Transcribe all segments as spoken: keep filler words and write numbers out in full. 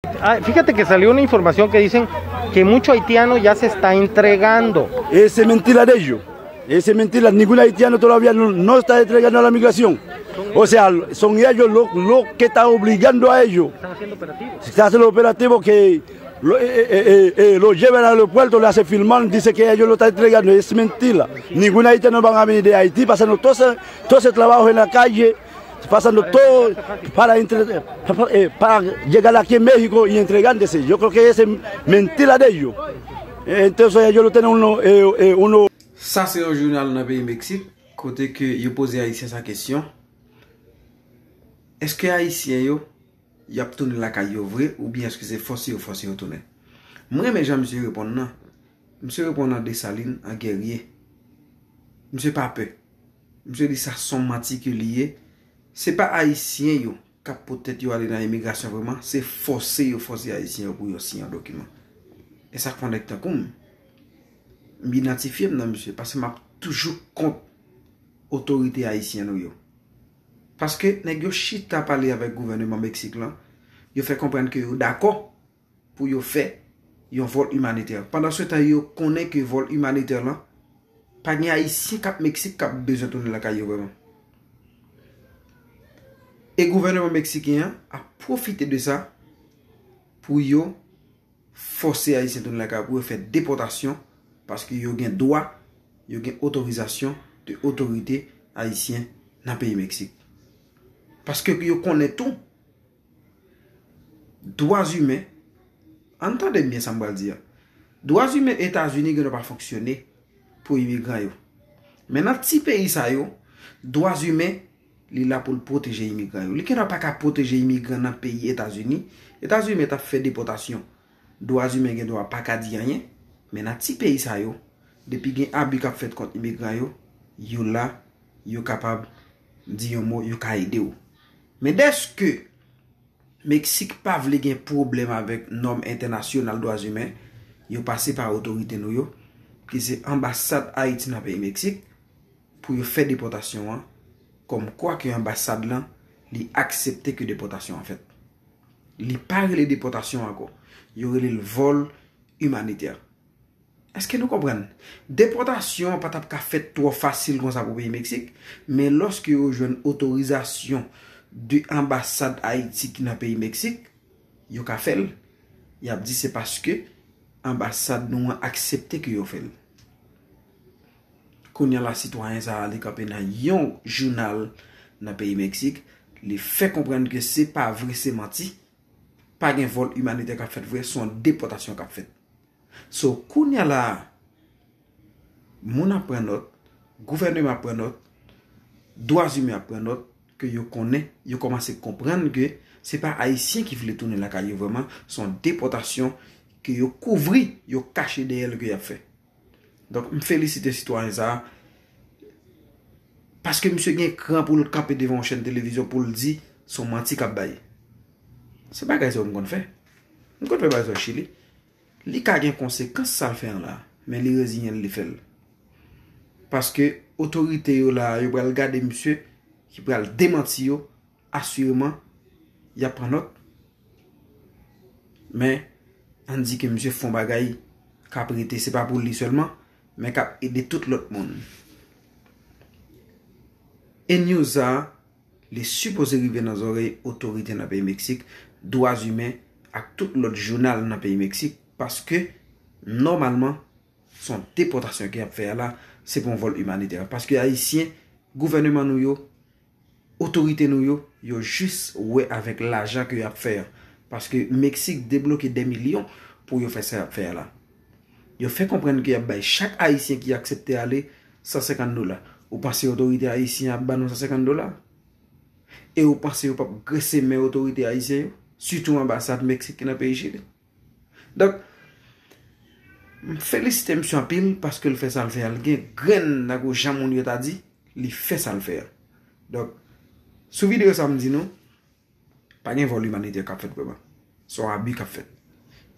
Ah, fíjate que salió una información que dicen que muchos haitianos ya se está entregando. Ese es mentira de ellos. Ese es mentira. Ningún haitiano todavía no, no está entregando a la migración. O sea, son ellos los lo que están obligando a ellos. Están haciendo operativo que lo, eh, eh, eh, eh, lo llevan al aeropuerto, le hacen filmar, dice que ellos lo están entregando. Es mentira. Ningún haitiano van a venir de Haití pasando todo ese, todo ese trabajo en la calle. Pasando todo para, entre, eh, para llegar aquí en México y entregándose. Yo creo que ese es mentira de ellos. Eh, Entonces ellos lo tienen uno, eh, eh, uno Sa se yon jounal nan peyi Meksik, kote ke yo poze Ayisyen sa kesyon. Èske Ayisyen yo, y ap tounen lakay yo vre, oubyen èske se fòse yo fòse yo tounen? Mwen renmen jan misye reponn nan. Misye reponn an Desalin, an Gèrye. Misye pa pè. Misye di sa se yon manti ke li ye. Se pa Ayisyen yo k ap pot tèt yo ale nan imigrasyon vrèman, se fòse yo fòse Ayisyen yo pou yo siyen yon dokiman. E sa k fè yon nèg tankou m, m idantifye m nan misye, paske m ap toujou kont otorite ayisyen nou yo. Paske nèg yo chita pale avèk gouvèneman Meksik lan, yo fè konprann ke yo dakò pou yo fè yon vòl imanitè. Pandansetan, yo konnen ke vòl imanitè lan, pa gen Ayisyen k ap Meksik k ap bezwen tounen lakay yo vrèman. E gouvèneman meksiken an ap pwofite de sa pou yo fòse Ayisyen tounen lakay pou yo fè depòtasyon, paske yo gen dwa, yo gen otorizasyon de otorite ayisyen nan peyi Meksik. Paske yo konnen tou, dwa imen, ann tande m byen sa m pral di a, dwa imen Etazini gen dwa pa fonksyone pou imigran yo. Men nan ti peyi sa yo, dwa imen, li la pou l pwoteje imigran yo. Li gen dwa pa ka pwoteje imigran nan peyi Etazini. Etazini t ap fè depòtasyon. Dwa imen gen dwa pa ka di anyen. Men nan ti peyi sa yo, depi gen abi k ap fèt kont imigran yo, yo la, yo kapab di yon mo, yo ka ede w. Men dèske Meksik pa vle gen pwoblèm avèk nòm entènasyonal dwa imen, yo pase pa otorite nou yo, ki se anbasad Ayiti nan peyi Meksik, pou yo fè depòtasyon an, kòmkwa ke anbasad lan, li aksepte ke depòtasyon an fèt. Li pa rele depòtasyon ankò. Yo rele l vòl imanitè. Èske nou konprann? Depòtasyon an pa t ap ka fèt twò fasil konsa pou peyi Meksik, men lòske yo jwenn otorizasyon de anbasad Ayiti ki nan peyi Meksik, yo ka fè l. Y ap di se paske anbasad nou an aksepte ke yo fè l. Kounye a la, sitwayen sa a, li kanpe nan yon jounal nan peyi Meksik, li fè konprann ke se pa vre, se manti, pa gen vòl imanitè k ap fèt vre, se yon depòtasyon k ap fèt. So, kounye a la a, moun ap pran nòt, gouvèneman ap pran nòt, dwa imen ap pran nòt, ke yo konnen, yo kòmanse konprann ke se pa Ayisyen ki vle tounen lakay yo vrèman, se yon depòtasyon ke yo kouvri, yo kache dèyè l ke y ap fè. Donk, m felisite sitwayen sa a, paske misye gen kran pou l kanpe devan yon chèn televizyon pou l di se yon manti k ap bay. Se bagay sa yo m konn fè. M konn fè bagay sa yo Chili. Li ka gen konsekans sa l fè an la, men li reziyen l, li fè l. Paske otorite yo la, yo pral gade misye, ki pral demanti yo, asireman, y ap pran nòt. Men, ann di ke misye fè yon bagay k ap rete, se pa pou li sèlman, men k ap ede tout lòt moun. E news sa a, li sipoze rive nan zòrèy otorite nan peyi Meksik, dwa imen ak tout lòt jounal nan peyi Meksik, paske, nòmalman, se yon depòtasyon ke y ap fè a la, se pa yon vòl imanitè. Paske Ayisyen, gouvèneman nou yo, otorite nou yo, yo jis wè avèk lajan ke y ap fè an. Paske Meksik debloke dè milyon pou yo fè sa y ap fè a la. Yo fè konprann ke y ap bay chak Ayisyen ki aksepte ale san senkant dola. Ou panse otorite ayisyen ap ba nou san senkant dola? E ou panse yo p ap grese men otorite ayisyen yo? Sitou anbasad Meksik ki nan peyi Chili. Donk, m felisite misye anpil paske l fè sa l fè a. L gen grenn, tankou jan moun yo ta di, li fè sa l fè a. Donk, sou videyo sa a m di nou, pa gen vòl imanitè k ap fèt vrèman. Se yon abi k ap fèt.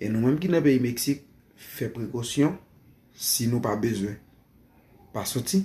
E nou menm ki nan peyi Meksik, fè prekosyon si nou pa bezwen. Pa soti,